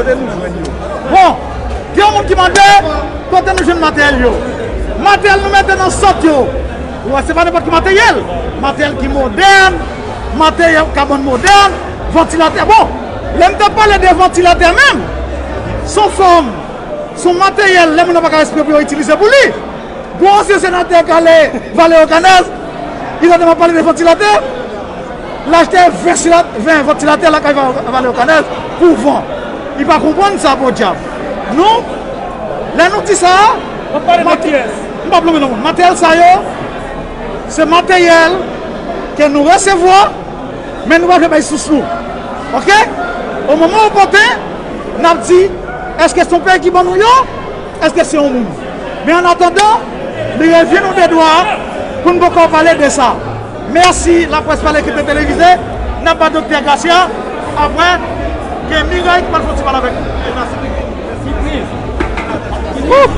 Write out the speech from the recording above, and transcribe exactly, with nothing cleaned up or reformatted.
Bon, gen yon moun ki mande kote nou jwenn materyèl yo. Materyèl nou mete nan sant yo. Ou wè, se pa nenpòt ki materyèl. Materyèl ki modèn, materyèl kabòn modèn, vantilatè. Bon, lè m t ap pale de vantilatè menm, se yon fòm, se yon materyèl lè moun nan pa ka respire pou yo itilize pou li. Gwo ansyen senatè k ale Valerio Canez, li tande m ap pale de vantilatè. L achte ven sila-, ven vantilatè lakay Va-, Valerio Canez pou van. Li pa konprann sa, podyab. Nou, lè nou di sa, m ap pale de kiyès? M p ap nonmen non moun. Materyèl sa yo, se materyèl ke nou resevwa, men nou pa vle bay sous nou. Oke? O moman opòten, n ap di, èske se yon peyi ki ban nou yo? Èske se yon moun? Men an atandan, li revyen nou de dwa pou n poko pale de sa. Mèsi, laprès pale ki te televize, n ap ba Doktè Gracia, apre, gen Miray ki pral fè yon ti pale avèk nou. Wouh!